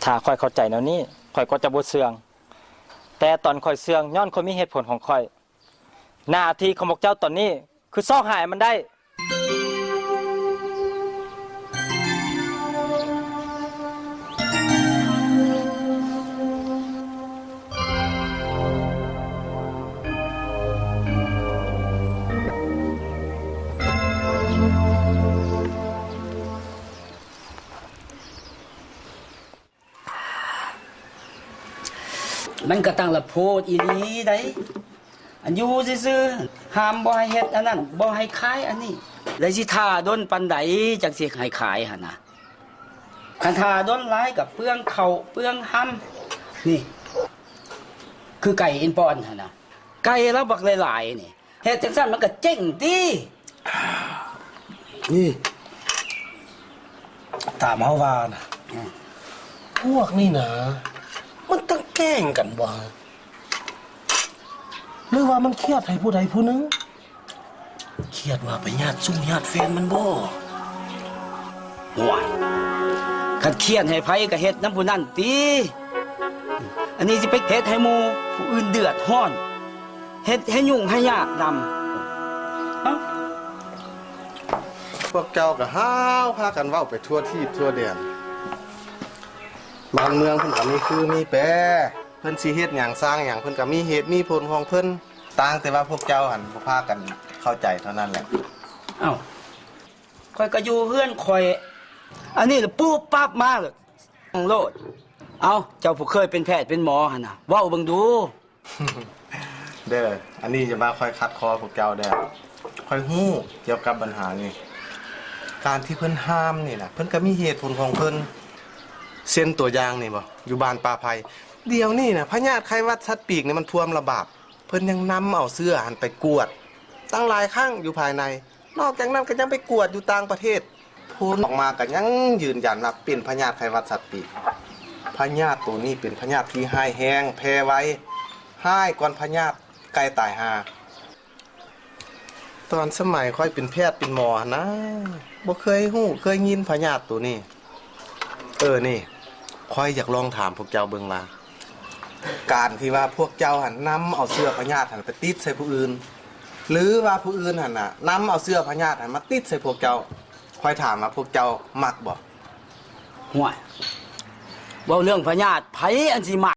ຖ້າຂ້ອຍເຂົ້າໃຈແນວນີ້ ຂ້ອຍກໍຈະບໍ່ເຊື່ອງ. ແຕ່ຕອນຂ້ອຍເຊື່ອງ ຍ້ອນຂ້ອຍມີເຫດຜົນຂອງຂ້ອຍ. ໜ້າທີ່ຂອງພວກເຈົ້າຕອນນີ້ ຄືຊອກຫາໃຫ້ມັນໄດ້. ມັນກໍຕັ້ງລະໂພດອີ່ຫຼີໃດ໋. ອັນຢູ່ຊື່ໆ ຫ້າມບໍ່ໃຫ້ເຮັດອັນນັ້ນ ບໍ່ໃຫ້ຂາຍອັນນີ້ ແລ້ວຊິຖ້າດົນປານໃດຈັ່ງຊິໃຫ້ຂາຍຫັ້ນນະ? ຄັນຖ້າດົນຫຼາຍກໍເປືອງເຂົ້າເປືອງຮຳ. ນີ້ ຄືໄກ່ເອັນປອນຫັ້ນນະ ໄກ່ລາວບັກຫຼາຍໆນີ້ ເຮັດຈັ່ງຊັ້ນມັນກໍເຈັງຕິ. ນີ້ ຕາມເຮົາວ່ານະ ອືມ ພວກນີ້ນະ ມັນຕັ້ງແກ້ງກັນບໍ່? ຫຼືວ່າມັນຄຽດໃຫ້ຜູ້ໃດຜູ້ໜຶ່ງ? ຄຽດວ່າໄປຍາດຊູ່ຍາດແຟນມັນບໍ່? ໂອ້ຍ ຄັນຄຽດໃຫ້ໃຜກໍເຮັດນຳຜູ້ນັ້ນຕິ. ອັນນີ້ຊິໄປເຮັດໃຫ້ໝູ່ຜູ້ອື່ນເດືອດຮ້ອນ ເຮັດໃຫ້ຫຍຸ້ງໃຫ້ຍາກນຳ. ເອົ້າ ພວກເຈົ້າກໍຫາວພາກັນເວົ້າໄປທົ່ວທີບທົ່ວແດນ. ບ້ານເມືອງເພິ່ນກໍມີຄືມີແປ, ເພິ່ນຊິເຮັດຫຍັງສ້າງຫຍັງ ເພິ່ນກໍມີເຫດມີຜົນຂອງເພິ່ນ, ຕ່າງແຕ່ວ່າພວກເຈົ້າຫັ້ນບໍ່ພາກັນເຂົ້າໃຈເທົ່ານັ້ນແຫຼະ. ເອົ້າ ຂ້ອຍກໍຢູ່ເຮືອນຂ້ອຍ ອັນນີ້ລະປຸບປັບມາໂລດ. ເອົ້າ ເຈົ້າຜູ້ເຄີຍເປັນແພດເປັນໝໍຫັ້ນນະ ເວົ້າເບິ່ງດູ. ເດີ ອັນນີ້ຢ່າມາຄ່ອຍຂັດຄໍພວກເຈົ້າເດີ. ຂ້ອຍຮູ້ກ່ຽວກັບບັນຫານີ້. ການທີ່ເພິ່ນຫ້າມນີ້ນະ ເພິ່ນກໍມີເຫດຜົນຂອງເພິ່ນ. ເຊັ່ນຕົວຢ່າງນີ້ບໍ ຢູ່ບ້ານປ່າໄຜ່ ດຽວນີ້ນະ ພະຍາດໄຂ້ຫວັດສັດປີກນີ້ມັນທ່ວມລະບາດ. ເພິ່ນຍັງນຳເອົາເຊື້ອຫັ້ນໄປກວດຕັ້ງຫຼາຍຄັ້ງຢູ່ພາຍໃນ. ນອກຈາກນັ້ນກໍຍັງໄປກວດຢູ່ຕ່າງປະເທດ, ຜົນອອກມາກໍຍັງຢືນຢັນວ່າເປັນພະຍາດໄຂ້ຫວັດສັດປີກ. ພະຍາດໂຕນີ້ເປັນພະຍາດທີ່ຮ້າຍແຮງ, ແຜ່ໄວ, ຮ້າຍກ່ອນພະຍາດໄກ່ຕາຍຫ່າ. ຕອນສະໄໝຂ້ອຍເປັນແພດເປັນໝໍຫັ້ນນາ ບໍ່ເຄີຍຮູ້ເຄີຍຍິນພະຍາດໂຕນີ້. ເອີ ນີ້ ຂ້ອຍຢາກລອງຖາມພວກເຈົ້າເບິ່ງວ່າ ການທີ່ວ່າພວກເຈົ້າຫັ້ນນຳເອົາເຊື້ອພະຍາດຫັ້ນໄປຕິດໃສ່ຜູ້ອື່ນ ຫຼືວ່າຜູ້ອື່ນຫັ້ນນະ ນຳເອົາເຊື້ອພະຍາດຫັ້ນມາຕິດໃສ່ພວກເຈົ້າ, ຂ້ອຍຖາມວ່າພວກເຈົ້າມັກບໍ່? ຫ້ວຍ ເວົ້າເລື່ອງພະຍາດ ໃຜອັນຊິມັກ?